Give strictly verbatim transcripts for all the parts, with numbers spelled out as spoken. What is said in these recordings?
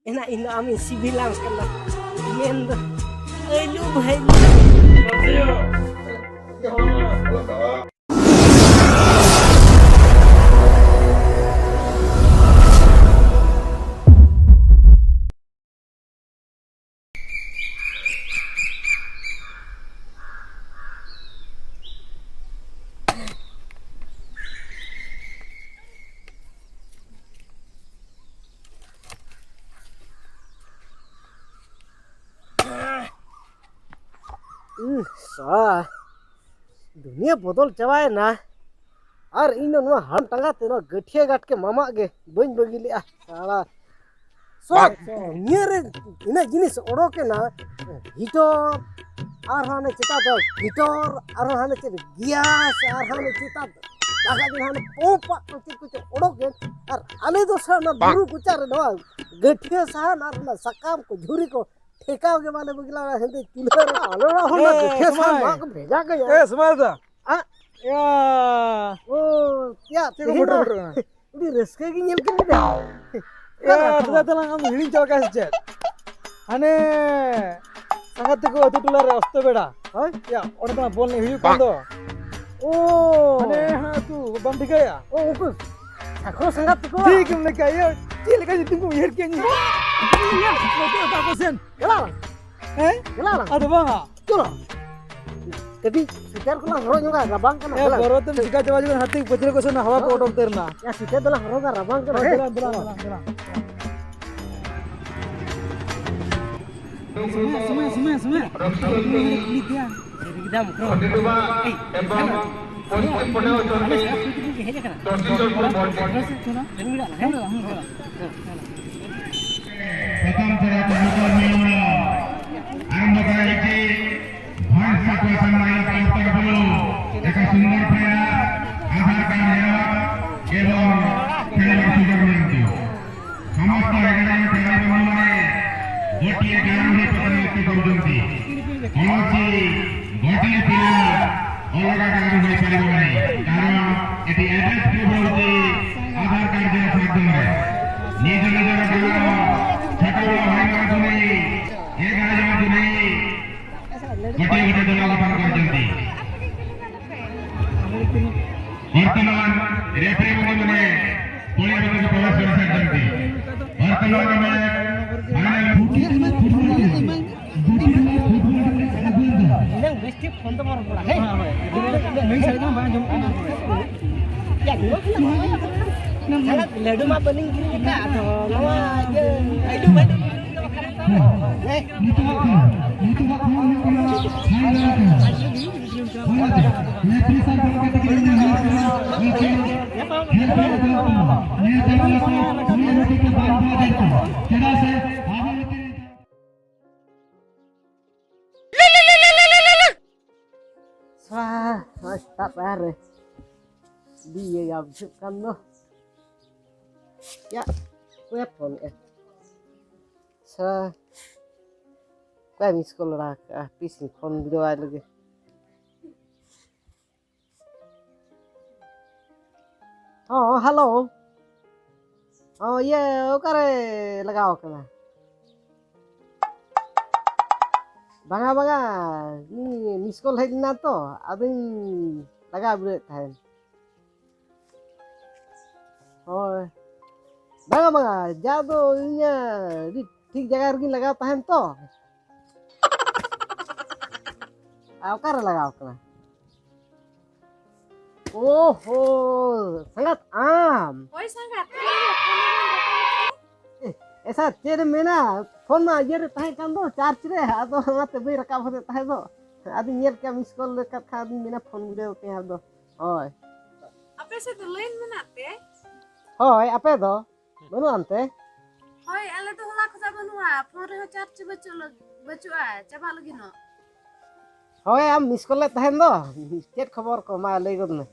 ᱮᱱᱟ ᱤᱧ ᱫᱚ ᱟᱢᱤᱧ ᱥᱤᱵᱤᱞᱟᱢ ᱠᱟᱱᱟ᱾ ᱢᱮᱱ ᱫᱚ ᱟᱹᱞᱩ ᱵᱷᱟᱹᱡᱤ᱾ ᱩᱦ, ᱥᱟ, ᱫᱩᱱᱤᱭᱟᱹ ᱵᱚᱫᱚᱞ ᱪᱟᱵᱟᱭᱮᱱᱟ᱾ ᱟᱨ ᱤᱧ ᱫᱚ ᱱᱚᱣᱟ ᱦᱟᱲᱟᱢ ᱴᱟᱸᱜᱟ ᱛᱮ ᱱᱚᱣᱟ ᱜᱟᱹᱴᱷᱤᱭᱟᱹ ᱜᱟᱴᱠᱮ ᱢᱟᱢᱟᱜ ᱜᱮ ᱵᱟᱹᱧ ᱵᱟᱹᱜᱤ ᱞᱮᱜᱼᱟ, ᱥᱟᱞᱟ᱾ ᱥᱚᱵ ᱵᱟᱝ᱾ ᱫᱩᱱᱤᱭᱟᱹ ᱨᱮ ᱤᱱᱟᱹᱜ ᱡᱤᱱᱤᱥ ᱚᱰᱚᱠᱮᱱᱟ, ᱦᱤᱴᱚᱨ, ᱟᱨᱦᱚᱸ ᱦᱟᱱᱮ ᱪᱮᱛᱟᱱ ᱫᱚ ᱦᱤᱴᱚᱨ, ᱟᱨᱦᱚᱸ ᱦᱟᱱᱮ ᱪᱮᱫ ᱜᱮᱥ, ᱟᱨ ᱦᱟᱱᱮ ᱪᱮᱛᱟᱱ ᱫᱟᱠᱟ ᱫᱤᱱ ᱦᱟᱱᱮ ᱯᱚᱢᱯ ᱠᱚ ᱪᱮᱫ ᱠᱚᱪᱚ ᱚᱰᱚᱠᱮᱱ, ᱟᱨ ᱟᱞᱮ ᱫᱚ ᱥᱟ ᱚᱱᱟ ᱵᱟᱝ᱾ ᱵᱩᱨᱩ ᱠᱚᱪᱟ ᱨᱮ ᱱᱚᱣᱟ ᱜᱟᱹᱴᱷᱤᱭᱟᱹ ᱥᱟᱦᱟᱱ ᱟᱨ ᱚᱱᱟ ᱥᱟᱠᱟᱢ ᱠᱚ ᱡᱷᱩᱨᱤ ᱠᱚ ᱴᱷᱮᱠᱟᱣ ᱜᱮ ᱵᱟᱞᱮ ᱵᱟᱹᱜᱤ ᱞᱟᱜᱼᱟ, ᱦᱮᱸᱫᱮ ᱪᱩᱞᱦᱟᱹ ᱨᱮ ᱟᱞᱮ ᱚᱲᱟᱜ ᱦᱚᱸ ᱚᱱᱟ ᱮ, ᱜᱟᱹᱴᱷᱤᱭᱟᱹ ᱥᱟᱦᱟᱱ ᱥᱚᱢᱟᱭ᱾ ᱢᱟᱜ ᱠᱚ ᱵᱷᱮᱡᱟ ᱜᱮᱭᱟ᱾ ᱮ, ᱥᱚᱢᱟᱭ ᱫᱟ᱾ ᱟ? ᱭᱟ᱾ ᱳ, ᱭᱟ, ᱪᱮᱫ ᱠᱚ ᱛᱮᱦᱮᱧ ᱢᱚᱴᱚᱨ ᱫᱚ ᱢᱚᱴᱚᱨ ᱠᱟᱱᱟ? ᱟᱹᱰᱤ ᱨᱟᱹᱥᱠᱟᱹ ᱜᱮ ᱧᱮᱞ ᱠᱮᱫ ᱢᱮᱭᱟ᱾ ᱭᱟ, ᱫᱟᱫᱟ ᱛᱟᱞᱟᱝ ᱟᱢ ᱫᱚ ᱦᱤᱲᱤᱧ ᱪᱟᱵᱟ ᱠᱟᱜᱼᱟ ᱥᱮ ᱪᱮᱫ? ᱦᱟᱱᱮ ᱥᱟᱸᱜᱟᱛ ᱛᱟᱠᱚ ᱟᱹᱛᱩ ᱴᱚᱞᱟ ᱨᱮ ᱚᱥᱛᱚ ᱵᱮᱲᱟ᱾ ᱦᱳᱭ᱾ ᱭᱟ, ᱚᱸᱰᱮ ᱫᱚ ᱵᱚᱞ ᱮᱱᱮᱡ ᱦᱩᱭᱩᱜ ᱠᱟᱱ ᱫᱚ᱾ ᱳ᱾ ᱦᱟᱱᱮ ᱦᱟᱸᱜ ᱟᱹᱛᱩ ᱵᱟᱢ ᱴᱷᱤᱠᱟᱹᱭᱟ? ᱳ, ᱩᱱᱠᱩ ᱥᱟᱠᱷᱨᱚ ᱥᱟᱸᱜᱟᱛ ᱛᱟᱠᱚ᱾ ᱴᱷᱤᱠ ᱮᱢ ᱞᱟᱹᱭ ᱠᱟᱜ, ᱭᱟ, ᱪᱮᱫ ᱞᱮᱠᱟ ᱧᱩᱛᱩᱢ ᱠᱚ ᱩᱭᱦᱟᱹᱨ ᱠᱮᱜᱼᱟ ᱤᱧ? ᱚᱠᱟ ᱠᱚ ᱥᱮᱱ? ᱪᱟᱞᱟᱣ᱾ ᱦᱮᱸ? ᱪᱟᱞᱟᱣ᱾ ᱟᱫᱚ ᱵᱟᱝᱟ᱾ ᱪᱚᱞᱚ᱾ ᱠᱟᱹᱴᱤᱡ ᱥᱩᱭᱮᱴᱟᱨ ᱠᱚᱞᱟᱝ ᱦᱚᱨᱚᱜ ᱧᱚᱜᱟ, ᱨᱟᱵᱟᱝ ᱠᱟᱱᱟ, ᱮ, ᱫᱮᱞᱟ᱾ ᱵᱚᱨᱚ ᱛᱮᱢ ᱪᱤᱠᱟ ᱪᱟᱵᱟ ᱡᱚᱠᱷᱚᱱ ᱦᱟᱛᱮ ᱯᱟᱹᱪᱷᱞᱟᱹ ᱠᱚ ᱥᱮᱱ ᱦᱟᱣᱟ ᱠᱚ ᱚᱰᱚᱠ ᱩᱛᱟᱹᱨ ᱮᱱᱟ᱾ ᱭᱟ, ᱥᱩᱭᱮᱴᱟᱨ ᱫᱚᱞᱟᱝ ᱦᱚᱨᱚᱜᱟ, ᱨᱟᱵᱟᱝ ᱠᱟᱱᱟ, ᱦᱳᱭ, ᱦᱮᱸ? ᱫᱮᱞᱟ, ᱫᱮᱞᱟ, ᱫᱮᱞᱟ, ᱫᱮᱞᱟ᱾ ᱥᱚᱢᱚᱭ, ᱥᱚᱢᱚᱭ, ᱥᱚᱢᱚᱭ, ᱥᱚᱢᱚᱭ᱾ ᱠᱩᱞᱤ ᱠᱮᱭᱟ᱾ ᱮᱠᱫᱚᱢ, ᱠᱷᱚᱱᱰᱤᱛ ᱵᱟᱵᱟ ᱮᱵᱚᱝ ᱯᱚᱥᱪᱤᱢ ᱯᱚᱴᱮᱣ ᱪᱚᱱᱰᱤ ᱦᱮᱡ ᱟᱠᱟᱱᱟ᱾ ᱪᱷᱚᱛᱤᱥᱜᱚᱲ ᱢᱚᱱᱰᱚᱞ᱾ ᱪᱚᱞᱚ, ᱪᱚᱞᱚ, ᱪᱚᱞᱚ᱾ ᱥᱟᱛᱟᱢ ᱪᱷᱟᱲᱟ ᱛᱟᱦᱮᱸ ᱠᱚᱜ ᱢᱮ ᱚᱱᱟ᱾ ᱟᱨᱟᱢᱵᱷ ᱠᱚᱨᱟ ᱦᱮᱭᱪᱷᱮ, ᱵᱷᱟᱨᱚᱛ ᱥᱟᱠᱣᱟ ᱥᱚᱱᱢᱟᱱᱤᱛ ᱥᱚᱝᱥᱛᱷᱟ ᱯᱟᱠᱷᱚᱨᱩ ᱮᱠᱟ ᱥᱩᱱᱫᱚᱨ ᱯᱮᱭᱟ, ᱟᱫᱷᱟᱨ ᱠᱟᱨᱰ ᱡᱮᱨᱚᱠᱥ ᱮᱵᱚᱝ ᱯᱮᱲᱟ ᱥᱩᱡᱚᱜ ᱢᱮᱱᱛᱮ ᱥᱚᱢᱚᱥᱛᱚ ᱮᱜᱟᱨᱚ ᱡᱚᱱ ᱯᱮᱲᱟ ᱵᱚᱱᱫᱷᱩ ᱢᱟᱱᱮ ᱜᱚᱴᱤᱭᱮ ᱜᱟᱱ ᱦᱩᱭ ᱯᱟᱛᱟ ᱞᱟᱹᱠᱛᱤ ᱠᱚᱨᱡᱚᱱᱛᱤ᱾ ᱠᱚᱱᱚᱥᱤ ᱜᱚᱴᱤᱭᱮ ᱯᱮᱲᱟ ᱚᱞᱚᱜᱟ ᱜᱟᱱ ᱦᱩᱭ ᱯᱟᱨᱤᱵᱚ ᱱᱟᱦᱤ, ᱠᱟᱨᱚᱱ ᱮᱴᱤ ᱮᱰᱨᱮᱥ ᱯᱨᱩᱯ ᱨᱚᱦᱩᱪᱤ ᱟᱫᱷᱟᱨ ᱠᱟᱨᱰ ᱡᱮᱨᱚᱠᱥ ᱢᱟᱫᱷᱭᱚᱢ ᱨᱮ᱾ ᱱᱤᱡ ᱱᱤᱡᱚᱨ ᱜᱟᱱ ᱤᱱᱟᱹᱝ ᱵᱮᱥ ᱴᱷᱤᱠ ᱯᱷᱳᱱ ᱛᱮᱵᱚᱱ ᱨᱚᱯᱚᱲᱟ, ᱦᱮᱸ? ᱤᱱᱟᱹᱝ ᱢᱮᱱ ᱥᱟᱹᱨᱤ ᱫᱚ ᱵᱟᱝ ᱟᱸᱡᱚᱢᱚᱜ ᱠᱟᱱᱟ᱾ ᱭᱟ, ᱱᱚᱣᱟ ᱠᱚᱫᱚ ᱱᱚᱜᱼᱚᱭ ᱥᱟᱞᱟ ᱞᱟᱹᱰᱩ ᱢᱟ ᱵᱟᱹᱞᱤᱧ ᱠᱤᱨᱤᱧ ᱟᱠᱟᱫ, ᱟᱫᱚ ᱱᱚᱣᱟ ᱤᱭᱟᱹ ᱟᱹᱞᱩ ᱵᱟᱹᱞᱤᱧ ᱠᱤᱨᱤᱧ ᱟᱠᱟᱫ, ᱦᱮᱸ? ᱱᱤᱛᱚᱜᱟᱜ ᱠᱷᱚᱱ, ᱱᱤᱛᱚᱜᱟᱜ ᱠᱷᱚᱱ ᱦᱩᱭᱩᱜ ᱠᱟᱱᱟ ᱦᱟᱭ ᱫᱟᱨᱟ ᱠᱟᱱᱟ᱾ ᱚᱱᱟᱛᱮ ᱱᱮᱛᱨᱤ ᱥᱟᱨ ᱜᱚᱢᱠᱮ ᱛᱟᱹᱠᱤᱱ ᱱᱮᱦᱚᱨ ᱠᱟᱱᱟ, ᱩᱱᱠᱤᱱ ᱦᱮᱞᱯ ᱮ ᱮᱛᱚᱦᱚᱵ ᱢᱟ᱾ ᱱᱤᱭᱟᱹ ᱛᱟᱭᱚᱢ ᱟᱠᱚ ᱠᱩᱲᱤ ᱟᱹᱞᱩ ᱛᱮᱠᱚ ᱵᱟᱝ ᱫᱚᱦᱚ ᱫᱟᱲᱮᱭᱟᱜ ᱠᱟᱱᱟ᱾ ᱪᱮᱫᱟᱜ ᱥᱮ ᱟᱵᱚ ᱱᱚᱛᱮ ᱨᱮ ᱥᱟ, ᱱᱚᱜᱼᱚᱭ ᱥᱮᱛᱟᱜ ᱯᱟᱭᱟᱨ ᱨᱮ ᱟᱹᱰᱤ ᱤᱭᱟᱹ ᱜᱮ ᱵᱩᱡᱷᱟᱹᱜ ᱠᱟᱱ ᱫᱚ᱾ ᱭᱟ, ᱚᱠᱚᱭᱮ ᱯᱷᱳᱱᱮᱜᱼᱟ? ᱥᱟ, ᱚᱠᱚᱭ ᱢᱤᱥ ᱠᱚᱞ ᱵᱟᱲᱟ ᱠᱟᱜᱼᱟ? ᱦᱟᱯᱮ ᱥᱮᱧ ᱯᱷᱳᱱ ᱵᱤᱰᱟᱹᱣᱟᱭ ᱞᱮᱜᱮ᱾ ᱦᱚᱸ, ᱦᱮᱞᱳ᱾ ᱦᱚᱸ, ᱤᱭᱟᱹ, ᱚᱠᱟᱨᱮ ᱞᱟᱜᱟᱣ ᱠᱟᱱᱟ? ᱵᱟᱝᱟ, ᱵᱟᱝᱟ, ᱢᱤ-, ᱢᱤᱥ ᱠᱚᱞ ᱦᱮᱡ ᱞᱮᱱᱟ ᱛᱚ, ᱟᱫᱚᱧ ᱞᱟᱜᱟᱣ ᱵᱤᱰᱟᱹᱣᱮᱫ ᱛᱟᱦᱮᱸᱫ᱾ ᱦᱳᱭ᱾ ᱵᱟᱝᱟ, ᱵᱟᱝᱟ, ᱡᱟ ᱫᱚ ᱤᱧᱟᱹᱜ ᱟᱹᱰᱤ ᱴᱷᱤᱠ ᱡᱟᱭᱜᱟ ᱨᱮᱜᱤᱧ ᱞᱟᱜᱟᱣ ᱛᱟᱦᱮᱸᱱ ᱛᱚ᱾ ᱟᱨ ᱚᱠᱟᱨᱮ ᱞᱟᱜᱟᱣ ᱠᱟᱱᱟ? ᱳᱦᱳ, ᱥᱟᱸᱜᱟᱛ ᱟᱢ? ᱦᱳᱭ ᱥᱟᱸᱜᱟᱛ, ᱪᱮᱫ ᱮᱢ ᱢᱮᱱᱟ? ᱮ, ᱮᱥᱟ, ᱪᱮᱫ ᱮᱢ ᱢᱮᱱᱟ? ᱯᱷᱳᱱ ᱢᱟ ᱤᱭᱟᱹ ᱨᱮ ᱛᱟᱦᱮᱸ ᱠᱟᱱ ᱫᱚ, ᱪᱟᱨᱡᱽ ᱨᱮ, ᱟᱫᱚ ᱚᱱᱟᱛᱮ ᱵᱟᱹᱧ ᱨᱟᱠᱟᱵ ᱦᱚᱫᱮᱫ ᱛᱟᱦᱮᱸ ᱫᱚ᱾ ᱟᱫᱚᱧ ᱧᱮᱞ ᱠᱮᱜᱼᱟ, ᱢᱤᱥ ᱠᱚᱞ ᱞᱮᱠᱷᱟᱱ ᱟᱫᱚᱧ ᱢᱮᱱᱟ, ᱯᱷᱳᱱ ᱵᱤᱰᱟᱹᱣ ᱟᱯᱮ ᱟᱫᱚ᱾ ᱦᱳᱭ᱾ ᱟᱯᱮ ᱥᱮᱫ ᱫᱚ ᱞᱟᱭᱤᱱ ᱢᱮᱱᱟᱜ ᱛᱮ? ᱦᱳᱭ, ᱟᱯᱮ ᱫᱚ? ᱵᱟᱹᱱᱩᱜ ᱟᱱᱛᱮ? ᱦᱳᱭ, ᱟᱞᱮ ᱫᱚ ᱦᱚᱞᱟ ᱠᱷᱚᱱᱟᱜ ᱵᱟᱹᱱᱩᱜᱼᱟ, ᱯᱷᱳᱱ ᱨᱮᱦᱚᱸ ᱪᱟᱨᱡᱽ ᱵᱟᱹᱪᱩᱜ ᱞᱟᱹᱜ-, ᱵᱟᱹᱪᱩᱜᱼᱟ, ᱪᱟᱵᱟᱜ ᱞᱟᱹᱜᱤᱫ ᱱᱚᱜ᱾ ᱦᱳᱭ, ᱟᱢ ᱢᱤᱥ ᱠᱚᱞ ᱞᱮᱫ ᱛᱟᱦᱮᱱ ᱫᱚ, ᱪᱮᱫ ᱠᱷᱚᱵᱚᱨ ᱠᱚ? ᱢᱟ ᱞᱟᱹᱭ ᱜᱚᱫ ᱢᱮ᱾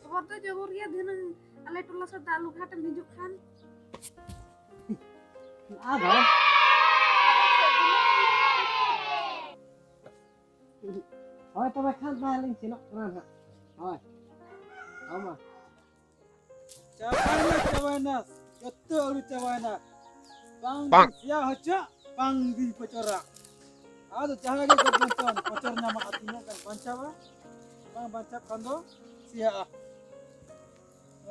ᱠᱷᱚᱵᱚᱨ ᱫᱚ ᱡᱚᱵᱚᱨ ᱜᱮᱭᱟ, ᱫᱷᱤᱱᱟᱹᱝ ᱟᱞᱮ ᱴᱚᱞᱟ ᱥᱮᱫ ᱫᱟᱜ ᱞᱩ ᱜᱷᱟᱴ ᱮᱢ ᱦᱤᱡᱩᱜ ᱠᱷᱟᱱ᱾ ᱟᱫᱚ? ᱦᱳᱭ, ᱛᱚᱵᱮ ᱠᱷᱟᱱ ᱛᱟᱦᱞᱮᱧ ᱥᱮᱱᱚᱜ ᱠᱟᱱᱟ ᱱᱟᱦᱟᱜ᱾ ᱦᱳᱭ᱾ ᱦᱳᱭ ᱢᱟ᱾ ᱪᱟᱵᱟᱭᱮᱱᱟ, ᱪᱟᱵᱟᱭᱮᱱᱟ, ᱡᱚᱛᱚ ᱟᱹᱲᱩ ᱪᱟᱵᱟᱭᱮᱱᱟ᱾ ᱵᱟᱝ ᱵᱟᱝ᱾ ᱥᱮᱭᱟ ᱦᱚᱪᱚ, ᱵᱟᱝ ᱵᱤᱱ ᱯᱚᱪᱚᱨᱟ᱾ ᱟᱫᱚ ᱡᱟᱦᱟᱸ ᱜᱮ ᱜᱚᱫ ᱞᱮᱱᱠᱷᱟᱱ ᱯᱚᱪᱚᱨ ᱧᱟᱢᱟ, ᱟᱨ ᱛᱤᱱᱟᱹᱜ ᱜᱟᱱ ᱵᱟᱧᱪᱟᱣᱟ, ᱵᱟᱝ ᱵᱟᱧᱪᱟᱜ ᱠᱷᱟᱱ ᱫᱚ ᱥᱮᱭᱟᱜᱼᱟ᱾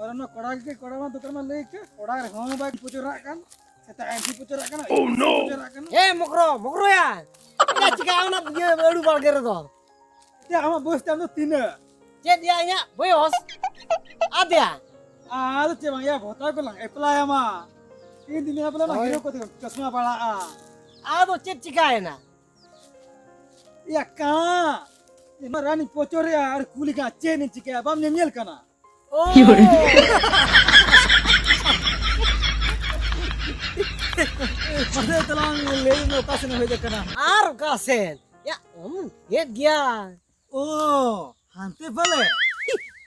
ᱟᱨ ᱚᱱᱟ ᱠᱚᱲᱟ ᱜᱮ, ᱠᱚᱲᱟ ᱢᱟ ᱫᱚᱠᱟᱱ ᱢᱟ ᱞᱟᱹᱭ ᱠᱮᱫ, ᱠᱚᱲᱟ ᱨᱮᱦᱚᱸ ᱵᱟᱭ ᱯᱚᱪᱚᱨᱟᱜ ᱠᱟᱱ᱾ ᱮᱴᱟᱜ ᱮᱢ ᱯᱤ ᱯᱚᱪᱚᱨᱟᱜ ᱠᱟᱱᱟ, ᱮᱢ ᱯᱤ ᱯᱚᱪᱚᱨᱟᱜ ᱠᱟᱱᱟ᱾ ᱮ ᱢᱚᱠᱨᱚ, ᱢᱚᱠᱨᱚᱭᱟ᱾ ᱪᱮᱫ ᱪᱤᱠᱟ ᱚᱱᱟ ᱤᱭᱟᱹ ᱟᱹᱲᱩ ᱵᱟᱲᱜᱮ ᱨᱮᱫᱚ? ᱮ, ᱟᱢᱟᱜ ᱵᱚᱭᱚᱥ ᱛᱟᱭᱚᱢ ᱫᱚ ᱛᱤᱱᱟᱹᱜ? ᱪᱮᱫ ᱭᱟ ᱤᱧᱟᱹᱜ ᱵᱚᱭᱚᱥ? ᱟᱫᱮᱭᱟ᱾ ᱟᱫᱚ ᱪᱮᱫ ᱵᱟᱝ ᱭᱟ, ᱵᱷᱚᱛᱟ ᱠᱚ ᱞᱟᱝ ᱮᱯᱞᱟᱭ ᱟᱢᱟ᱾ ᱛᱤᱱ ᱫᱤᱱ ᱮᱯᱞᱟᱭ ᱢᱟ ᱦᱳᱭ᱾ ᱦᱤᱨᱳ ᱠᱚ ᱛᱮ ᱪᱚᱥᱢᱟ ᱯᱟᱲᱟᱜᱼᱟ᱾ ᱟᱫᱚ ᱪᱮᱫ ᱪᱤᱠᱟᱭᱮᱱᱟ? ᱭᱟ ᱠᱟ, ᱤᱧ ᱢᱟ ᱨᱟᱱᱤᱧ ᱯᱚᱪᱚᱨᱮᱜᱼᱟ ᱟᱨ ᱠᱩᱞᱤ ᱠᱟᱱᱟ ᱪᱮᱫ ᱤᱧ ᱪᱤᱠᱟᱹᱭᱟ, ᱵᱟᱢ ᱧᱮᱧᱮᱞ ᱠᱟᱱᱟ? ᱳ! ᱢᱟᱥᱮ ᱛᱟᱞᱟᱝ ᱞᱟᱹᱭ ᱢᱮ ᱚᱠᱟ ᱥᱮᱱ ᱦᱮᱡ ᱟᱠᱟᱱᱟ? ᱟᱨ ᱚᱠᱟ ᱥᱮᱱ? ᱭᱟ, ᱚᱢ ᱦᱮᱡ ᱜᱮᱭᱟ᱾ ᱳ, ᱦᱟᱱᱛᱮ ᱯᱟᱞᱮ?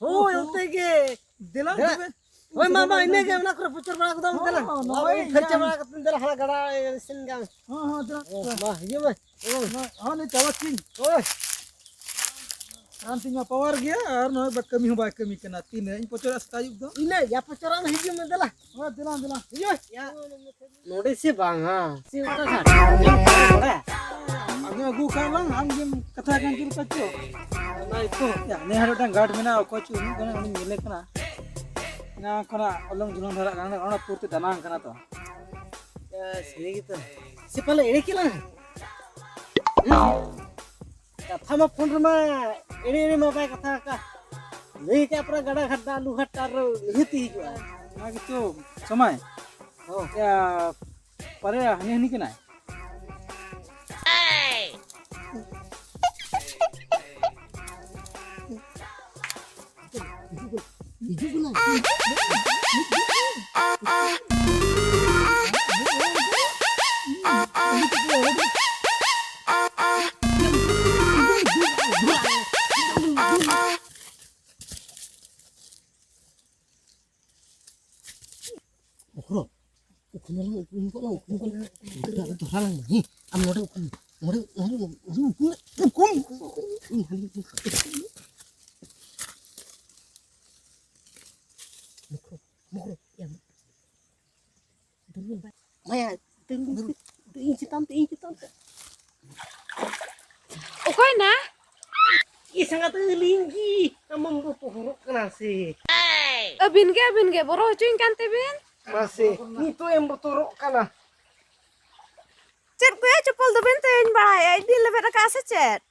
ᱦᱳᱭ, ᱚᱱᱛᱮ ᱜᱮ᱾ ᱫᱮᱞᱟ, ᱫᱮᱞᱟ᱾ ᱛᱚᱵᱮ᱾ ᱦᱳᱭ, ᱢᱟ, ᱢᱟ, ᱤᱱᱟᱹ ᱜᱮ, ᱚᱱᱟ ᱠᱚᱨᱮ ᱯᱚᱪᱚᱨ ᱵᱟᱲᱟ ᱠᱚᱫᱚ, ᱦᱚᱸ, ᱫᱮᱞᱟ᱾ ᱦᱚᱸ, ᱱᱚᱜᱼᱚᱭ ᱯᱷᱟᱨᱪᱟ ᱤᱭᱟᱹ᱾ ᱵᱟᱲᱟ ᱠᱟᱛᱮ, ᱫᱮᱞᱟ, ᱦᱟᱱᱟ ᱜᱟᱰᱟ ᱥᱮᱱ ᱜᱮ᱾ ᱦᱚᱸ, ᱦᱚᱸ, ᱫᱮᱞᱟ᱾ ᱦᱚᱸ, ᱢᱟ, ᱦᱤᱡᱩᱜ ᱢᱮ᱾ ᱦᱚᱸ᱾ ᱦᱚᱸ, ᱦᱚᱸ, ᱪᱟᱵᱟ ᱠᱤᱱ᱾ ᱦᱳᱭ᱾ ᱨᱟᱱ ᱛᱤᱧ ᱢᱟ ᱯᱟᱣᱟᱨ ᱜᱮᱭᱟ, ᱟᱨ ᱱᱚᱜᱼᱚᱭ ᱵᱟ ᱠᱟᱹᱢᱤ ᱦᱚᱸ ᱵᱟᱭ ᱠᱟᱹᱢᱤ ᱠᱟᱱᱟ᱾ ᱛᱤᱱᱟᱹᱜ ᱤᱧ ᱯᱚᱪᱚᱨᱟ ᱥᱮᱛᱟᱜ ᱟᱹᱭᱩᱵ ᱫᱚ᱾ ᱤᱱᱟᱹ ᱜᱮ, ᱯᱚᱪᱚᱨᱟ ᱫᱚ ᱦᱤᱡᱩᱜ ᱢᱮ, ᱫᱮᱞᱟ᱾ ᱦᱳᱭ, ᱫᱮᱞᱟ, ᱫᱮᱞᱟ᱾ ᱦᱤᱡᱩᱜ ᱢᱮ᱾ ᱭᱟ᱾ ᱱᱚᱰᱮ ᱥᱮ ᱵᱟᱝᱟ? ᱥᱮ ᱚᱠᱟ ᱜᱷᱟᱴ? ᱱᱚᱰᱮ? ᱟᱜᱮ ᱟᱹᱜᱩ ᱠᱟᱜ ᱞᱟᱝ, ᱟᱢ ᱜᱮᱢ ᱠᱟᱛᱷᱟ ᱠᱟᱱ ᱪᱮᱫ ᱞᱮᱠᱟ ᱪᱚ᱾ ᱚᱱᱟ ᱜᱮᱛᱚ᱾ ᱭᱟ, ᱱᱮ ᱦᱚᱲ ᱢᱤᱫᱴᱟᱝ ᱜᱟᱨᱰ ᱢᱮᱱᱟᱜᱼᱟ, ᱚᱠᱚᱭ ᱪᱚ ᱩᱱᱤ ᱠᱟᱱᱟ, ᱩᱱᱤ ᱧᱮᱞᱮ ᱠᱟᱱᱟ᱾ ᱚᱱᱟ ᱠᱷᱚᱱᱟᱜ ᱚᱞᱚᱝ ᱡᱚᱞᱚᱝ ᱫᱷᱟᱨᱟᱜ ᱠᱟᱱᱟ, ᱚᱱᱟ ᱯᱩᱨ ᱛᱮ ᱫᱟᱱᱟᱝ ᱠᱟᱱᱟ ᱛᱚ᱾ ᱭᱟ, ᱥᱟᱹᱨᱤ ᱜᱮᱛᱚ᱾ ᱥᱮ ᱯᱟᱞᱮ ᱮᱲᱮ ᱠᱮᱫ ᱞᱟᱝ? ᱠᱟᱛᱷᱟ ᱢᱟ ᱯᱷᱳᱱ ᱨᱮᱢᱟ ᱮᱲᱮ ᱮᱲᱮ ᱢᱟ ᱵᱟᱭ ᱠᱟᱛᱷᱟ ᱟᱠᱟᱫ᱾ ᱞᱟᱹᱭ ᱠᱟᱜ ᱯᱮᱨᱟ ᱜᱟᱰᱟ ᱜᱷᱟᱴ ᱫᱟᱜ ᱞᱩ ᱜᱷᱟᱴ ᱟᱨ ᱱᱤᱦᱟᱹᱛᱤ ᱦᱤᱡᱩᱜᱼᱟ᱾ ᱚᱱᱟ ᱜᱮᱛᱚ ᱥᱚᱢᱟᱭ᱾ ᱦᱚᱸ᱾ ᱭᱟ, ᱯᱟᱨᱮ ᱦᱟᱹᱱᱤ ᱦᱟᱹᱱᱤ ᱠᱟᱱᱟᱭ᱾ ᱦᱤᱡᱩᱜ ᱠᱟᱱᱟᱭ᱾ ᱵᱚᱠᱨᱚ, ᱩᱠᱩᱱ ᱟᱞᱟᱝ, ᱩᱠᱩᱱ ᱠᱚ ᱟᱞᱟᱝ, ᱩᱠᱩᱱ ᱠᱚ ᱟᱞᱟᱝ, ᱫᱚᱦᱲᱟ ᱟᱞᱟᱝ ᱢᱟ, ᱦᱮᱸ? ᱟᱢ ᱱᱚᱰᱮ ᱩᱠᱩᱱ, ᱱᱚᱰᱮ, ᱱᱚᱰᱮ ᱩᱠᱩᱱ, ᱩᱠᱩᱱ, ᱩᱠᱩᱱ, ᱤᱧ ᱦᱟᱹᱱᱤ ᱩᱠᱩᱱ ᱠᱟᱛᱮ᱾ ᱵᱚᱠᱨᱚ, ᱵᱚᱠᱨᱚ, ᱭᱟ, ᱫᱩᱨᱵᱤᱱ ᱵᱟᱭ ᱢᱟᱭᱟ, ᱫᱩᱨᱵᱤᱱ, ᱤᱧ ᱪᱮᱛᱟᱱ ᱛᱮ, ᱤᱧ ᱪᱮᱛᱟᱱ ᱛᱮ᱾ ᱚᱠᱚᱭ ᱱᱟ? ᱤ ᱥᱟᱸᱜᱟᱛ ᱟᱹᱞᱤᱧ ᱜᱮ, ᱟᱢ ᱫᱚ ᱯᱚᱦᱚᱨᱚᱜ ᱠᱟᱱᱟ ᱥᱮ? ᱟᱹᱵᱤᱱ ᱜᱮ, ᱟᱹᱵᱤᱱ ᱜᱮ, ᱵᱚᱨᱚ ᱦᱚᱪᱚᱧ ᱠᱟᱱ ᱛᱮᱵᱤᱱ᱾ ᱢᱟᱥᱮ, ᱱᱤᱛᱚᱜ ᱮᱢ ᱵᱚᱛᱚᱨᱚᱜ ᱠᱟᱱᱟ᱾ ᱪᱮᱫ ᱠᱚᱭᱟ ᱪᱚᱯᱚᱞ ᱫᱚᱵᱮᱱ ᱛᱮᱧ ᱵᱟᱲᱟᱭᱟ, ᱤᱧ ᱞᱮᱵᱮᱫ ᱟᱠᱟᱫᱼᱟ ᱥᱮ ᱪᱮᱫ?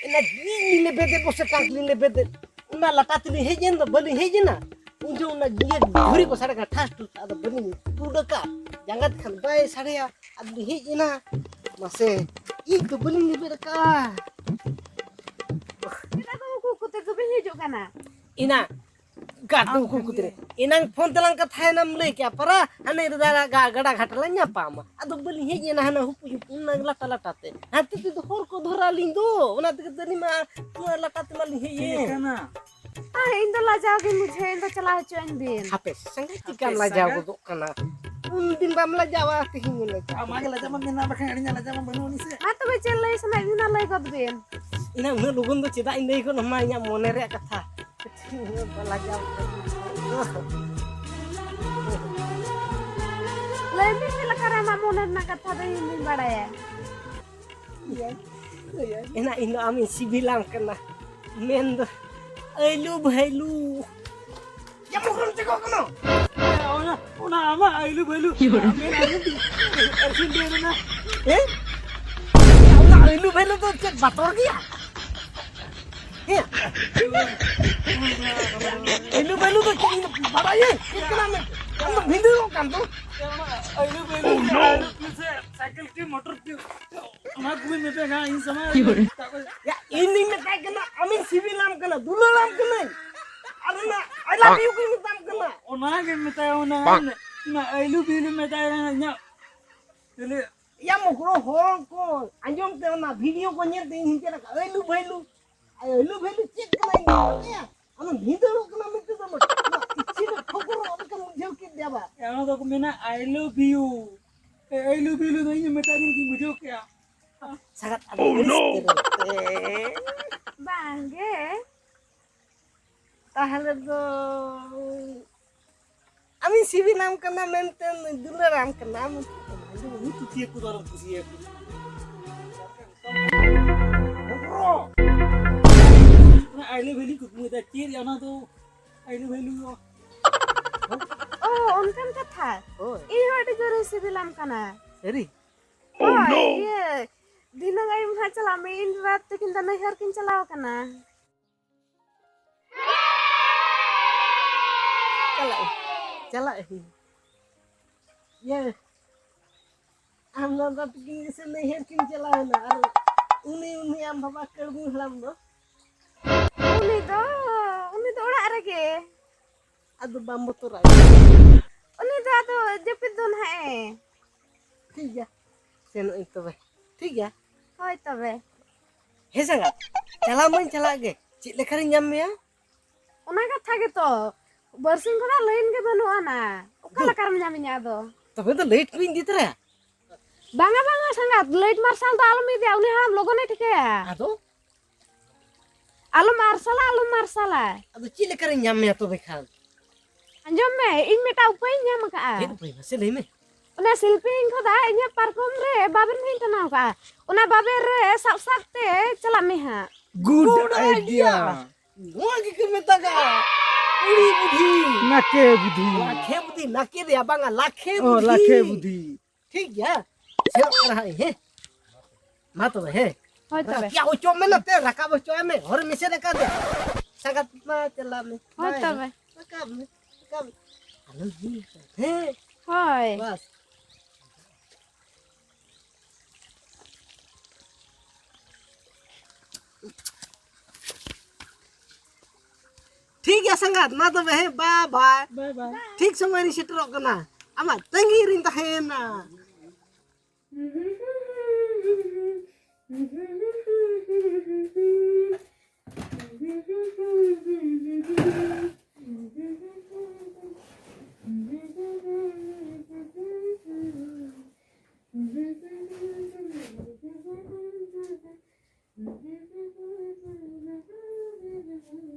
ᱮᱱᱟ ᱤᱧ ᱞᱮᱵᱮᱫᱮᱫ ᱠᱚ ᱥᱮ ᱴᱟᱝ ᱞᱤᱧ ᱞᱮᱵᱮᱫᱮᱫ, ᱚᱱᱟ ᱞᱟᱴᱟ ᱛᱮᱞᱤᱧ ᱦᱮᱡ ᱮᱱ ᱫᱚ, ᱵᱟᱹᱞᱤᱧ ᱦᱮᱡ ᱮᱱᱟ᱾ ᱩᱱ ᱡᱚᱦᱚᱜ ᱚᱱᱟ ᱜᱮ ᱫᱷᱩᱲᱤ ᱠᱚ ᱥᱟᱰᱮ ᱠᱟᱱᱟ, ᱴᱷᱟᱥ ᱴᱷᱩᱥ, ᱟᱫᱚ ᱵᱟᱹᱞᱤᱧ ᱛᱩᱫ ᱟᱠᱟᱫ, ᱡᱟᱸᱜᱟ ᱛᱮᱠᱷᱟᱱ ᱵᱟᱭ ᱥᱟᱰᱮᱭᱟ᱾ ᱟᱫᱚ ᱞᱤᱧ ᱦᱮᱡ ᱮᱱᱟ᱾ ᱢᱟᱥᱮ, ᱤᱧ ᱫᱚ ᱵᱟᱹᱞᱤᱧ ᱞᱮᱵᱮᱫ ᱟᱠᱟᱫᱼᱟ᱾ ᱪᱮᱫᱟᱜ ᱫᱚ ᱩᱠᱩ ᱩᱠᱩ ᱛᱮ ᱫᱚᱵᱤᱱ ᱦᱤᱡᱩᱜ ᱠᱟᱱᱟ? ᱮᱱᱟ ᱜᱟᱰᱩ ᱠᱚ ᱠᱩᱛᱨᱮ᱾ ᱮᱱᱟᱝ ᱯᱷᱳᱱ ᱛᱮᱞᱟᱝ ᱠᱟᱛᱷᱟᱭᱮᱱᱟᱢ ᱞᱟᱹᱭ ᱠᱮᱜᱼᱟ, ᱯᱟᱨᱟ ᱦᱟᱱᱮ ᱨᱮ ᱫᱟᱨᱟ ᱜᱟ-, ᱜᱟᱰᱟ ᱜᱷᱟᱴ ᱞᱟᱝ ᱧᱟᱯᱟᱢᱟ᱾ ᱟᱫᱚ ᱵᱟᱹᱞᱤᱧ ᱦᱮᱡ ᱮᱱᱟ ᱦᱟᱱᱟ ᱦᱩᱯᱩ ᱦᱩᱯᱩ ᱚᱱᱟ ᱞᱟᱴᱟ ᱞᱟᱴᱟ ᱛᱮ᱾ ᱦᱟᱱᱛᱮ ᱛᱮᱫᱚ ᱦᱚᱨ ᱠᱚ ᱫᱷᱚᱨᱟ ᱞᱤᱧ ᱫᱚ, ᱚᱱᱟ ᱛᱮᱜᱮ ᱛᱟᱹᱞᱤᱧ ᱢᱟ ᱱᱚᱣᱟ ᱞᱟᱴᱟ ᱛᱮᱢᱟ ᱞᱤᱧ ᱦᱮᱡ ᱪᱮᱫ ᱮᱱ᱾ ᱠᱟᱱᱟ? ᱟᱨ ᱤᱧ ᱫᱚ ᱞᱟᱡᱟᱣ ᱜᱤᱧ ᱵᱩᱡᱷᱟᱹᱣᱟ, ᱤᱧ ᱫᱚ ᱪᱟᱞᱟᱣ ᱦᱚᱪᱚᱣᱟᱹᱧ ᱵᱤᱱ᱾ ᱦᱟᱯᱮ, ᱥᱟᱸᱜᱮ ᱦᱟᱯᱮ, ᱪᱤᱠᱟᱢ ᱞᱟᱡᱟᱣ ᱥᱟᱸᱜᱮ? ᱜᱚᱫᱚᱜ ᱠᱟᱱᱟ? ᱩᱱ ᱫᱤᱱ ᱵᱟᱢ ᱞᱟᱡᱟᱣᱟ, ᱛᱮᱦᱮᱧ ᱮᱢ ᱞᱟᱡᱟᱣᱟ᱾ ᱟᱢᱟᱜ ᱜᱮ ᱞᱟᱡᱟᱣ ᱢᱟ ᱢᱮᱱᱟᱜᱼᱟ, ᱵᱟᱠᱷᱟᱱ ᱟᱹᱞᱤᱧᱟᱜ ᱞᱟᱡᱟᱣ ᱢᱟ ᱵᱟᱹᱱᱩᱜ ᱟᱹᱱᱤᱡ ᱥᱮ᱾ ᱢᱟ ᱛᱚᱵᱮ ᱪᱮᱫ ᱞᱟᱹᱭ ᱥᱟᱱᱟᱭᱮᱫ ᱵᱤᱱᱟ, ᱞᱟᱹᱭ ᱜᱚᱫ ᱵᱤᱱ᱾ ᱤᱱᱟᱹ ᱩᱱᱟᱹᱜ ᱞᱚᱜᱚᱱ ᱫᱚ ᱪᱮᱫᱟᱜ ᱤᱧ ᱞᱟᱹᱭ ᱜᱚᱫ ᱟᱢᱟ ᱤᱧᱟᱹᱜ ᱢᱚᱱᱮ ᱨᱮᱭᱟᱜ ᱠᱟᱛᱷᱟ? ᱞᱟᱡᱟᱣ᱾ ᱞᱟᱹᱭ ᱢᱮ, ᱪᱮᱫ ᱞᱮᱠᱟ ᱨᱮ ᱟᱢᱟᱜ ᱢᱚᱱᱮ ᱨᱮᱱᱟᱜ ᱠᱟᱛᱷᱟ ᱫᱚ ᱤᱧ ᱫᱩᱧ ᱵᱟᱲᱟᱭᱟ? ᱮᱱᱟ ᱤᱧ ᱫᱚ ᱟᱢᱤᱧ ᱥᱤᱵᱤᱞᱟᱢ ᱠᱟᱱᱟ, ᱢᱮᱱ ᱫᱚ ᱟᱹᱭᱞᱩ ᱵᱷᱟᱹᱭᱞᱩ᱾ ᱡᱟᱢᱩ ᱠᱚᱢ ᱪᱮᱠᱚᱜ ᱠᱟᱱᱟ? ᱚᱱᱟ, ᱚᱱᱟ ᱟᱢᱟᱜ ᱟᱹᱭᱞᱩ ᱵᱷᱟᱹᱭᱞᱩ᱾ ᱢᱮᱱ ᱟᱹᱭᱞᱩ ᱫᱤ-, ᱟᱹᱭᱞᱩ ᱫᱤ ᱨᱮᱱᱟᱜ᱾ ᱦᱮᱸ? ᱚᱱᱟ ᱟᱹᱭᱞᱩ ᱵᱷᱟᱹᱭᱞᱩ ᱫᱚ ᱪᱮᱫ ᱵᱟᱛᱚᱨ ᱜᱮᱭᱟ? ᱦᱮᱸ? ᱟᱹᱭᱞᱩ ᱵᱷᱟᱹᱭᱞᱩ ᱫᱚ ᱪᱮᱫ ᱤᱧ ᱵᱟᱲᱟᱭᱟᱹᱧ? ᱪᱮᱫ ᱠᱟᱱᱟ ᱢᱮᱱᱛᱮ? ᱟᱢ ᱫᱚ ᱵᱷᱤᱸᱫᱟᱹᱲᱚᱜ ᱠᱟᱱ ᱫᱚ᱾ ᱟᱹᱭᱞᱩ ᱵᱷᱟᱹᱭᱞᱩ ᱥᱮ ᱟᱹᱭᱞᱩ ᱥᱮ ᱥᱟᱭᱠᱮᱞ ᱠᱤ ᱢᱚᱴᱚᱨ ᱠᱤ? ᱚᱱᱟ ᱠᱚᱜᱮ ᱢᱮᱛᱟᱭ ᱠᱟᱱᱟ, ᱤᱧ ᱥᱟᱢᱟᱝ ᱨᱮ ᱢᱮᱛᱟᱜ ᱠᱚᱣᱟ᱾ ᱭᱟ, ᱤᱧ ᱫᱩᱧ ᱢᱮᱛᱟᱭ ᱠᱟᱱᱟ, ᱟᱢᱤᱧ ᱥᱤᱵᱤᱞᱟᱢ ᱠᱟᱱᱟ, ᱫᱩᱞᱟᱹᱲᱟᱢ ᱠᱟᱹᱱᱟᱹᱧ᱾ ᱟᱨ ᱚᱱᱟ I love you ᱠᱚᱧ ᱢᱮᱛᱟᱢ ᱠᱟᱱᱟ᱾ ᱚᱱᱟ ᱜᱮ ᱢᱮᱛᱟᱭᱟ, ᱚᱱᱟ, ᱚᱱᱟ ᱟᱹᱭᱞᱩ ᱵᱤᱞᱩ ᱢᱮᱛᱟᱭ ᱠᱟᱱᱟ, ᱤᱧᱟᱹᱜ ᱪᱮᱞᱮ᱾ ᱭᱟ, ᱢᱚᱠᱨᱚ ᱦᱚᱲ ᱠᱚ ᱟᱸᱡᱚᱢ ᱛᱮ, ᱚᱱᱟ video ᱠᱚ ᱧᱮᱞ ᱛᱮ ᱤᱧ ᱦᱚᱸᱧ ᱪᱮᱫ ᱟᱠᱟᱫᱼᱟ, ᱟᱹᱭᱞᱩ ᱵᱷᱟᱹᱭᱞᱩ᱾ ᱟᱹᱭᱞᱩ ᱵᱷᱟᱹᱭᱞᱩ ᱪᱮᱫ ᱠᱟᱱᱟ ᱤᱧ ᱫᱚ ᱵᱟᱰᱟᱭᱟ? ᱟᱢᱮᱢ ᱵᱷᱤᱸᱫᱟᱹᱲᱚᱜ ᱠᱟᱱᱟ ᱢᱮᱱᱛᱮ ᱫᱚ ᱵᱟᱝ᱾ ᱟᱢᱟᱜ ᱠᱤᱪᱷᱩ ᱫᱚ ᱴᱷᱚᱠᱚᱨᱚᱜ ᱞᱮᱠᱟᱢ ᱵᱩᱡᱷᱟᱹᱣ ᱠᱮᱫ ᱜᱮᱭᱟ ᱵᱟ? ᱭᱟ, ᱚᱱᱟ ᱫᱚᱠᱚ ᱢᱮᱱᱟ, I love you᱾ ᱮ, ᱟᱹᱭᱞᱩ ᱵᱤᱞᱩ ᱫᱚ ᱤᱧ ᱢᱮᱛᱟ ᱫᱤᱧ ᱜᱤᱧ ᱵᱩᱡᱷᱟᱹᱣ ᱠᱮᱜᱼᱟ᱾ ᱥᱟᱜᱟᱫ ᱟᱹᱰᱤ ᱵᱟᱹᱲᱤᱡ ᱩᱛᱟᱹᱨ ᱮᱱ ᱛᱮ᱾ ᱵᱟᱝᱜᱮ᱾ ᱛᱟᱦᱞᱮ ᱫᱚ ᱟᱢᱤᱧ ᱥᱤᱵᱤᱞᱟᱢ ᱠᱟᱱᱟ ᱢᱮᱱᱛᱮ, ᱫᱩᱞᱟᱹᱲᱟᱢ ᱠᱟᱱᱟ ᱢᱮᱱᱛᱮ᱾ ᱟᱫᱚ ᱩᱱᱤ ᱠᱩᱥᱤᱭᱟᱠᱚ ᱫᱚ ᱟᱨᱚᱢ ᱠᱩᱥᱤᱭᱟᱠᱚ᱾ ᱚᱱᱟ ᱟᱭᱞᱩ ᱵᱷᱮᱞᱤ ᱠᱩᱠᱢᱩᱭᱮᱫᱟ, ᱪᱮᱫ ᱚᱱᱟ ᱫᱚ ᱟᱭᱞᱩ ᱵᱷᱮᱞᱤ ᱫᱚ? ᱚ, ᱚ, ᱚᱱᱠᱟᱱ ᱠᱟᱛᱷᱟ᱾ ᱦᱳᱭ᱾ ᱤᱧ ᱦᱚᱸ ᱟᱹᱰᱤ ᱡᱳᱨᱤᱧ ᱥᱤᱵᱤᱞᱟᱢ ᱠᱟᱱᱟ᱾ ᱥᱟᱹᱨᱤ? ᱦᱳᱭ, ᱤᱭᱟᱹ, ᱫᱷᱤᱱᱟᱹᱝ ᱟᱹᱭᱩᱵ ᱦᱟᱸᱜ ᱪᱟᱞᱟᱜ ᱢᱮ, ᱤᱧ ᱵᱟᱵᱟ ᱛᱟᱹᱠᱤᱱ ᱫᱚ ᱱᱟᱹᱭᱦᱟᱹᱨ ᱠᱤᱱ ᱪᱟᱞᱟᱣ ᱠᱟᱱᱟ᱾ ᱪᱟᱞᱟᱜ ᱟᱹᱧ, ᱪᱟᱞᱟᱜ ᱟᱹᱧ᱾ ᱤᱭᱟᱹ, ᱟᱢ ᱫᱟᱫᱟ ᱛᱟᱹᱠᱤᱱ ᱜᱮᱥᱮ ᱱᱟᱹᱭᱦᱟᱹᱨ ᱠᱤᱱ ᱪᱟᱞᱟᱣ ᱮᱱᱟ, ᱟᱨ ᱩᱱᱤ, ᱩᱱᱤ ᱟᱢ ᱵᱟᱵᱟ ᱠᱟᱹᱲᱢᱤ ᱦᱟᱲᱟᱢ ᱫᱚ? ᱩᱱᱤ ᱫᱚ, ᱩᱱᱤ ᱫᱚ ᱚᱲᱟᱜ ᱨᱮᱜᱮ᱾ ᱟᱫᱚ ᱵᱟᱢ ᱵᱚᱛᱚᱨᱟᱭ? ᱩᱱᱤ ᱫᱚ ᱟᱫᱚ ᱡᱟᱹᱯᱤᱫ ᱫᱚ ᱱᱟᱦᱟᱜ ᱮ᱾ ᱴᱷᱤᱠ ᱜᱮᱭᱟ, ᱥᱮᱱᱚᱜ ᱟᱹᱧ ᱛᱚᱵᱮ᱾ ᱴᱷᱤᱠ ᱜᱮᱭᱟ᱾ ᱦᱳᱭ ᱛᱚᱵᱮ᱾ ᱦᱮᱸ ᱥᱟᱸᱜᱟᱛ, ᱪᱟᱞᱟᱣ ᱢᱟᱧ ᱪᱟᱞᱟᱜ ᱜᱮ, ᱪᱮᱫ ᱞᱮᱠᱟᱨᱤᱧ ᱧᱟᱢ ᱢᱮᱭᱟ? ᱚᱱᱟ ᱠᱟᱛᱷᱟ ᱜᱮᱛᱚ, ᱵᱟᱨᱥᱤᱧ ᱠᱷᱚᱱᱟᱜ ᱞᱟᱭᱤᱱ ᱜᱮ ᱵᱟᱹᱱᱩᱜ ᱟᱱᱟ, ᱚᱠᱟ ᱫᱩ᱾ ᱞᱮᱠᱟᱨᱮᱢ ᱧᱟᱢᱤᱧᱟ ᱟᱫᱚ? ᱛᱚᱵᱮ ᱫᱚ ᱞᱟᱭᱤᱴ ᱠᱚᱧ ᱤᱫᱤ ᱛᱚᱨᱟᱭᱟ᱾ ᱵᱟᱝᱟ, ᱵᱟᱝᱟ ᱥᱟᱸᱜᱟᱛ, ᱞᱟᱭᱤᱴ ᱢᱟᱨᱥᱟᱞ ᱫᱚ ᱟᱞᱚᱢ ᱤᱫᱤᱭᱟ, ᱩᱱᱤ ᱦᱟᱲᱟᱢ ᱞᱚᱜᱚᱱᱮ ᱴᱷᱤᱠᱟᱹᱭᱟ᱾ ᱟᱫᱚ? ᱟᱞᱚᱢ ᱟᱨᱥᱟᱞᱟ, ᱟᱞᱚᱢ ᱢᱟᱨᱥᱟᱞᱟ᱾ ᱟᱫᱚ ᱪᱮᱫ ᱞᱮᱠᱟᱨᱤᱧ ᱧᱟᱢ ᱢᱮᱭᱟ ᱛᱚᱵᱮ ᱠᱷᱟᱱ? ᱟᱸᱡᱚᱢ ᱢᱮ, ᱤᱧ ᱢᱤᱫᱴᱟᱝ ᱩᱯᱟᱹᱭᱤᱧ ᱧᱟᱢ ᱟᱠᱟᱫᱼᱟ᱾ ᱪᱮᱫ ᱩᱯᱟᱹᱭ? ᱢᱟᱥᱮ ᱞᱟᱹᱭ ᱢᱮ᱾ ᱚᱱᱟ ᱥᱤᱞᱯᱤᱧ ᱠᱷᱚᱫᱟ ᱤᱧᱟᱹᱜ ᱯᱟᱨᱠᱚᱢ ᱨᱮ ᱵᱟᱵᱮᱨ ᱦᱚᱸᱧ ᱴᱟᱱᱟᱣ ᱠᱟᱜᱼᱟ᱾ ᱚᱱᱟ ᱵᱟᱵᱮᱨ ᱨᱮ ᱥᱟᱵ ᱥᱟᱵ ᱛᱮ ᱪᱟᱞᱟᱜ ᱢᱮ ᱦᱟᱸᱜ᱾ Good idea᱾ ᱱᱚᱣᱟ ᱜᱮᱠᱚ ᱢᱮᱛᱟᱜᱼᱟ ᱠᱩᱲᱤ ᱵᱩᱫᱷᱤ᱾ ᱱᱟᱠᱮ ᱵᱩᱫᱷᱤ᱾ ᱞᱟᱠᱷᱮ ᱵᱩᱫᱷᱤ, ᱱᱟᱠᱮ ᱨᱮᱭᱟᱜ ᱵᱟᱝᱟ, ᱞᱟᱠᱷᱮ ᱚ, ᱵᱩᱫᱷᱤ᱾ ᱞᱟᱠᱷᱮ ᱵᱩᱫᱷᱤ᱾ ᱴᱷᱤᱠ ᱜᱮᱭᱟ, ᱥᱮᱱᱚᱜ ᱠᱟᱱᱟ ᱦᱟᱸᱜ ᱤᱧ, ᱦᱮᱸ? ᱢᱟ ᱛᱚᱵᱮ, ᱦᱮᱸ? ᱦᱳᱭ ᱛᱚᱵᱮ᱾ ᱨᱟᱠᱟᱵ ᱦᱚᱪᱚᱜ ᱢᱮ ᱱᱚᱛᱮ, ᱨᱟᱠᱟᱵ ᱦᱚᱪᱚᱜ ᱢᱮ, ᱦᱚᱨ ᱢᱮᱥᱮᱫ ᱟᱠᱟᱫ ᱫᱮ᱾ ᱥᱟᱸᱜᱟᱛ ᱢᱟ ᱪᱟᱞᱟᱜ ᱢᱮ᱾ ᱦᱳᱭ ᱵᱟᱭ᱾ ᱛᱚᱵᱮ᱾ ᱨᱟᱠᱟᱵ ᱢᱮ, ᱨᱟᱠᱟᱵ ᱢᱮ᱾ ᱟᱞᱚᱢ ᱧᱤᱨ᱾ ᱦᱮᱸ᱾ ᱦᱳᱭ᱾ ᱵᱟᱥ᱾ ᱴᱷᱤᱠ ᱜᱮᱭᱟ ᱥᱟᱸᱜᱟᱛ, ᱢᱟ ᱛᱚᱵᱮ, ᱦᱮᱸ, bye bye᱾ Bye bye᱾ ᱴᱷᱤᱠ ᱥᱚᱢᱚᱭ ᱨᱤᱧ ᱥᱮᱴᱮᱨᱚᱜ ᱠᱟᱱᱟ, ᱟᱢᱟᱜ ᱛᱟᱺᱜᱤ ᱨᱤᱧ ᱛᱟᱦᱮᱸᱭᱮᱱᱟ᱾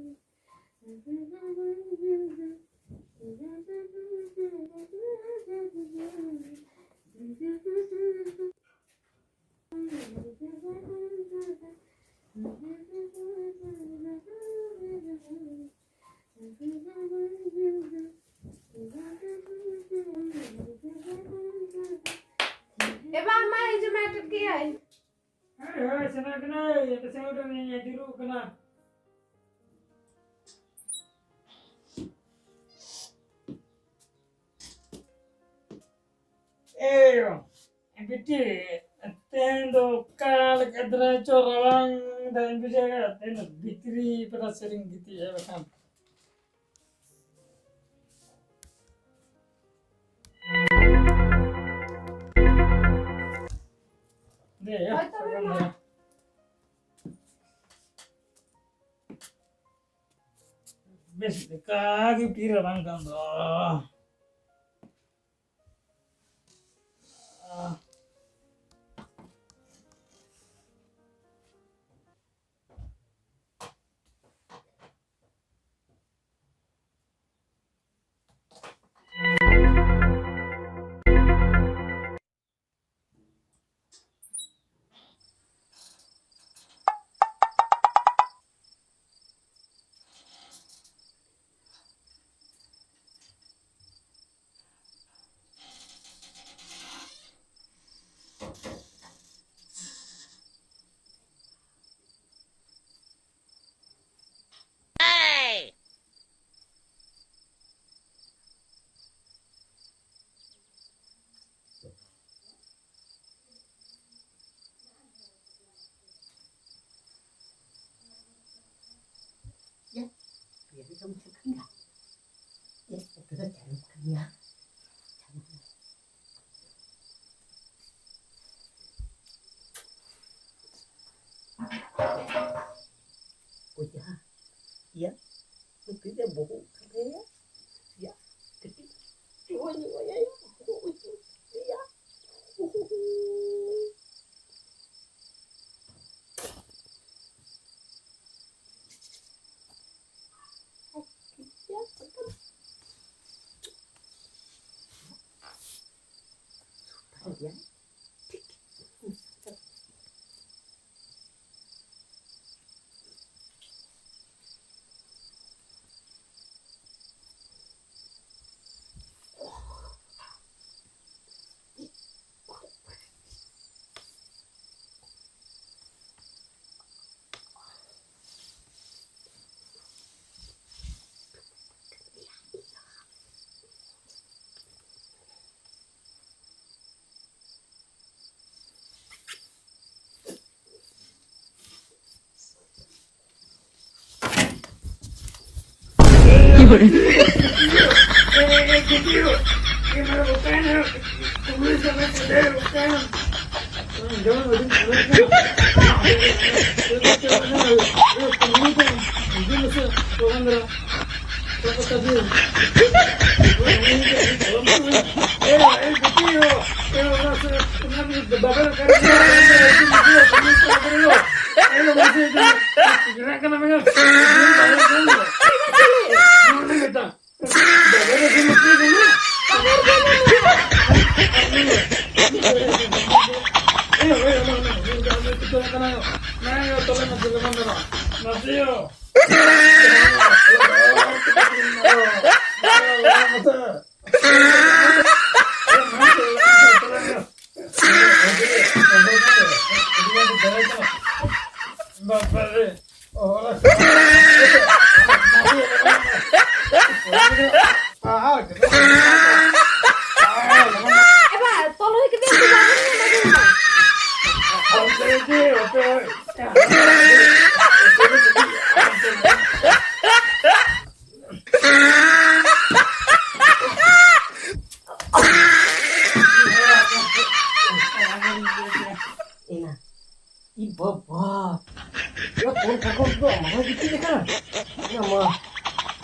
ᱮ ᱵᱟ, ᱢᱟ ᱦᱤᱡᱩᱜ ᱢᱮ, ᱟᱴᱮᱫ ᱠᱮᱜᱼᱟᱹᱧ᱾ ᱦᱳᱭ, ᱦᱳᱭ, ᱥᱮᱱᱚᱜ ᱠᱟᱹᱱᱟᱹᱧ, ᱟᱯᱮ ᱥᱮᱱ ᱩᱰᱩᱠ ᱤᱧ ᱡᱩᱨᱩᱜ ᱠᱟᱱᱟ᱾ ᱮᱭᱳ, ᱵᱤᱴᱤ, ᱛᱮᱦᱮᱧ ᱫᱚ ᱚᱠᱟ ᱞᱮᱠᱟ ᱫᱷᱟᱨᱟ ᱪᱚ ᱨᱟᱵᱟᱝ ᱫᱷᱟᱨᱟᱧ ᱵᱩᱡᱷᱟᱹᱣᱮᱫᱼᱟ, ᱛᱮᱦᱮᱧ ᱫᱚ ᱵᱷᱤᱛᱨᱤ ᱯᱟᱨᱟ ᱥᱮᱫ ᱨᱤᱧ ᱜᱤᱛᱤᱡᱼᱟ ᱵᱟᱠᱷᱟᱱ᱾ ᱫᱮ, ᱭᱟ, ᱦᱳᱭ, ᱛᱚᱵᱮ ᱢᱟ᱾ ᱵᱮᱥ ᱞᱮᱠᱟ ᱜᱮ ᱯᱤᱨ ᱨᱟᱵᱟᱝ ᱠᱟᱱ ᱫᱚ᱾ ᱭᱟ, ᱯᱤᱭᱟᱹᱨᱤ ᱫᱚᱢ ᱪᱤᱠᱟᱹᱭᱟ? ᱭᱟ, ᱩᱛᱩ ᱫᱚ ᱪᱟᱹᱞᱩ ᱠᱟᱹᱢᱤᱭᱟ᱾ ᱚᱡᱷᱟ, ᱭᱟ, ᱩᱛᱩ ᱫᱚ ᱵᱚᱦᱚᱜ ᱠᱟᱱᱟᱭᱟ᱾ ᱭᱟ, ᱠᱟᱹᱴᱤᱡ ᱪᱩᱣᱟᱹ ᱧᱚᱜ ᱟᱭᱟ, ᱭᱟ, ᱵᱚᱦᱚᱜ ᱩᱛᱩ, ᱭᱟ᱾ ᱮ ᱵᱟ, ᱛᱚᱞ ᱦᱩᱭ ᱠᱟᱛᱮ ᱩᱱᱠᱩ ᱵᱟᱵᱚᱱ ᱧᱮᱞ ᱟᱹᱜᱩ ᱠᱚᱣᱟ᱾ ᱮᱱᱟ᱾ ᱤ ᱵᱟᱵᱟ! ᱱᱚᱣᱟ ᱛᱚᱞ ᱯᱟᱨᱠᱚᱢ ᱫᱚ ᱟᱢ ᱦᱚᱸ ᱜᱤᱛᱤᱡ ᱟᱠᱟᱱᱟ? ᱮ ᱢᱟ!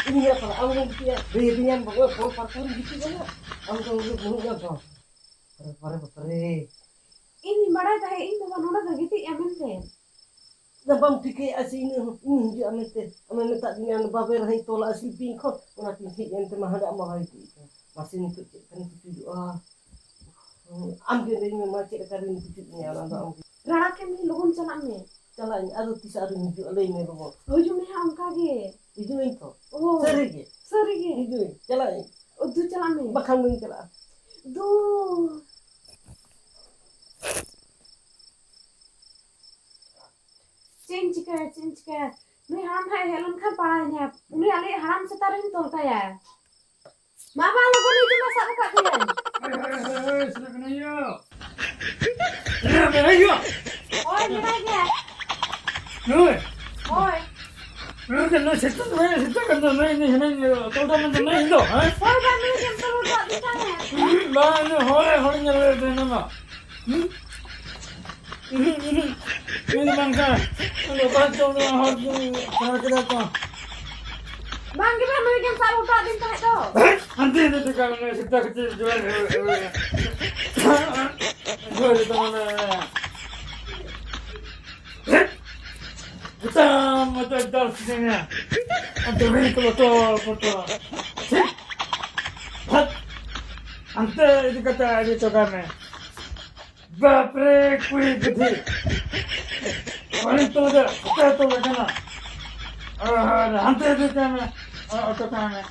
ᱤᱧ ᱧᱮᱞ ᱠᱟᱱᱟ, ᱟᱢ ᱜᱮᱢ ᱜᱤᱛᱤᱡᱼᱟ᱾ ᱞᱟᱹᱭ ᱟᱹᱫᱤᱧᱟᱢ, ᱵᱟᱵᱟ, ᱛᱚᱞ ᱯᱟᱨᱠᱚᱢ ᱨᱮ ᱜᱤᱛᱤᱡ ᱟᱠᱟᱱᱟ᱾ ᱟᱢ ᱫᱚ ᱩᱱᱟᱹᱜ ᱵᱟᱹᱱᱩᱜ ᱢᱮᱭᱟ ᱛᱚ᱾ ᱵᱟᱯᱨᱮ, ᱵᱟᱯᱨᱮ, ᱵᱟᱯᱨᱮ᱾ ᱤᱧ ᱵᱟᱲᱟᱭ ᱛᱟᱦᱮᱸᱫ, ᱤᱧ ᱵᱟᱵᱟ ᱱᱚᱰᱮ ᱫᱚ ᱜᱤᱛᱤᱡ ᱮ ᱢᱮᱱᱛᱮ᱾ ᱫᱚ ᱵᱟᱢ ᱴᱷᱤᱠᱟᱹᱭᱮᱫᱼᱟ ᱥᱮ ᱤᱧ ᱦᱚᱸ, ᱤᱧ ᱦᱤᱡᱩᱜᱼᱟ ᱢᱮᱱᱛᱮ? ᱟᱢᱮᱢ ᱢᱮᱛᱟᱫ ᱫᱤᱧᱟ, ᱚᱱᱟ ᱵᱟᱵᱮᱨ ᱨᱮᱦᱚᱸᱧ ᱛᱚᱞᱟ ᱥᱤᱞᱯᱤᱧ ᱠᱷᱚᱱ, ᱚᱱᱟᱛᱤᱧ ᱦᱮᱡ ᱮᱱ ᱛᱮᱢᱟ ᱦᱟᱸᱰᱮ ᱟᱢ ᱵᱟᱵᱟᱭ ᱜᱤᱛᱤᱡ ᱠᱟᱱᱟ᱾ ᱢᱟᱥᱮ ᱱᱤᱛᱚᱜ ᱪᱮᱫ ᱠᱟᱱ ᱠᱩᱪᱩᱡᱚᱜᱼᱟ? ᱟᱢ ᱜᱮ ᱞᱟᱹᱭ ᱢᱮ ᱢᱟ, ᱪᱮᱫ ᱞᱮᱠᱟ ᱨᱤᱧ ᱠᱩᱪᱩᱡ ᱢᱮᱭᱟ ᱚᱱᱟ ᱫᱚ ᱟᱢ ᱜᱮ᱾ ᱨᱟᱲᱟ ᱠᱮᱫ ᱢᱮᱭᱟ, ᱞᱚᱜᱚᱱ ᱪᱟᱞᱟᱜ ᱢᱮ᱾ ᱪᱟᱞᱟᱜ ᱟᱹᱧ, ᱟᱫᱚ ᱛᱤᱥ ᱟᱨᱤᱧ ᱦᱤᱡᱩᱜᱼᱟ ᱞᱟᱹᱭ ᱢᱮ ᱞᱚᱜᱚᱱ᱾ ᱦᱤᱡᱩᱜ ᱢᱮ ᱦᱟᱸᱜ ᱚᱱᱠᱟ ᱜᱮ᱾ ᱦᱤᱡᱩᱜ ᱟᱹᱧ ᱛᱚ? ᱦᱳᱭ᱾ ᱥᱟᱹᱨᱤ ᱜᱮ? ᱥᱟᱹᱨᱤ ᱜᱮ᱾ ᱦᱤᱡᱩᱜ ᱟᱹᱧ, ᱪᱟᱞᱟᱜ ᱟᱹᱧ᱾ ᱚ, ᱫᱩ ᱪᱟᱞᱟᱜ ᱢᱮ᱾ ᱵᱟᱠᱷᱟᱱ ᱵᱟᱹᱧ ᱪᱟᱞᱟᱜᱼᱟ᱾ ᱫᱩ᱾ ᱪᱮᱫ ᱤᱧ ᱪᱤᱠᱟᱹᱭᱟ, ᱪᱮᱫ ᱤᱧ ᱪᱤᱠᱟᱹᱭᱟ? ᱱᱩᱭ ᱦᱟᱲᱟᱢ ᱦᱟᱸᱜ ᱦᱮᱡ ᱞᱮᱱᱠᱷᱟᱱ ᱯᱟᱲᱟᱭᱤᱧᱟ᱾ ᱩᱱᱤ ᱟᱞᱮᱭᱤᱡ ᱦᱟᱲᱟᱢ ᱪᱮᱛᱟᱱ ᱨᱮᱧ ᱛᱚᱞ ᱠᱟᱭᱟ᱾ ᱢᱟ ᱵᱟ, ᱞᱚᱜᱚᱱ ᱦᱤᱡᱩᱜ ᱢᱮ, ᱥᱟᱵ ᱟᱠᱟᱫ ᱯᱮᱭᱟᱹᱧ᱾ ᱦᱳᱭ, ᱦᱳᱭ, ᱦᱳᱭ, ᱥᱮᱱᱚᱜ ᱠᱟᱹᱱᱟᱹᱧ ᱭᱳ᱾ ᱦᱮᱸ, ᱵᱮᱲᱟᱭ ᱭᱳ᱾ ᱦᱳᱭ, ᱵᱮᱲᱟᱭ ᱜᱮ᱾ ᱱᱩᱭ᱾ ᱦᱳᱭ᱾ ᱱᱩᱭ᱾ ᱱᱩᱭ ᱥᱮᱛᱟ ᱫᱚ, ᱱᱩᱭ ᱥᱮᱛᱟ ᱠᱟᱱ ᱫᱚ, ᱱᱩᱭ, ᱱᱩᱭ, ᱱᱩᱭ, ᱱᱩᱭ, ᱛᱚᱞ ᱠᱟᱜ ᱢᱮ ᱫᱚ, ᱱᱩᱭ ᱤᱧ ᱫᱚ, ᱦᱮᱸ? ᱦᱳᱭ, ᱵᱟᱝ, ᱱᱩᱭ ᱜᱮᱢ ᱛᱚᱞ ᱠᱟᱜ ᱫᱤᱧ ᱛᱟᱦᱮᱸᱫ᱾ ᱵᱟᱝ, ᱱᱩᱭ ᱦᱚᱲ, ᱦᱚᱲ ᱧᱮᱞ ᱞᱮᱫ ᱛᱟᱦᱮᱱᱟ ᱢᱟ᱾ ᱦᱩᱸ? ᱩᱦᱩᱸ, ᱩᱦᱩᱸ᱾ ᱩᱱᱤ ᱫᱚ ᱵᱟᱝ ᱠᱟᱱᱟ᱾ ᱩᱱᱤ ᱫᱚ ᱚᱠᱟ ᱪᱚ ᱩᱱᱤ ᱦᱚᱲ ᱠᱚ ᱠᱷᱮᱞ ᱠᱮᱫᱟ ᱠᱚ᱾ ᱵᱟᱝ ᱜᱮ ᱵᱟᱝ, ᱱᱩᱭ ᱜᱮᱢ ᱥᱟᱵ ᱦᱚᱴᱚ ᱟᱹᱫᱤᱧ ᱛᱟᱦᱮᱸᱫ ᱫᱚ᱾ ᱦᱟᱱᱛᱮ, ᱦᱟᱱᱛᱮ ᱪᱤᱠᱟ ᱢᱮᱱᱟᱭᱟ, ᱥᱮᱛᱟ ᱠᱟᱹᱴᱤᱡ ᱡᱳᱨ, ᱡᱳᱨ, ᱡᱳᱨ, ᱡᱳᱨ, ᱡᱳᱨ, ᱡᱳᱨ, ᱡᱳᱨ, ᱡᱳᱨ᱾ ᱜᱚᱴᱟ ᱢᱚᱪᱟ ᱫᱟᱞ ᱥᱤᱫᱷᱟᱹᱭᱟ᱾ ᱟᱨ ᱫᱚᱢᱮ ᱠᱚ ᱞᱚᱴᱚᱨ ᱯᱚᱴᱚᱨ᱾ ᱪᱷᱤ! ᱦᱟᱴ! ᱦᱟᱱᱛᱮ ᱤᱫᱤ ᱠᱟᱛᱮ ᱟᱲᱮ ᱦᱚᱴᱚ ᱠᱟᱭ ᱢᱮ᱾ ᱵᱟᱯ ᱨᱮ, ᱠᱩᱲᱤ ᱜᱤᱫᱷᱤ! ᱩᱱᱤ ᱛᱚ ᱫᱚ ᱚᱠᱚᱭ ᱛᱚ ᱠᱟᱱᱟ? ᱟᱨ ᱦᱟᱱᱛᱮ ᱤᱫᱤ ᱠᱟᱭ ᱢᱮ᱾ ᱟᱨ ᱚᱴᱚ ᱠᱟᱭ ᱢᱮ᱾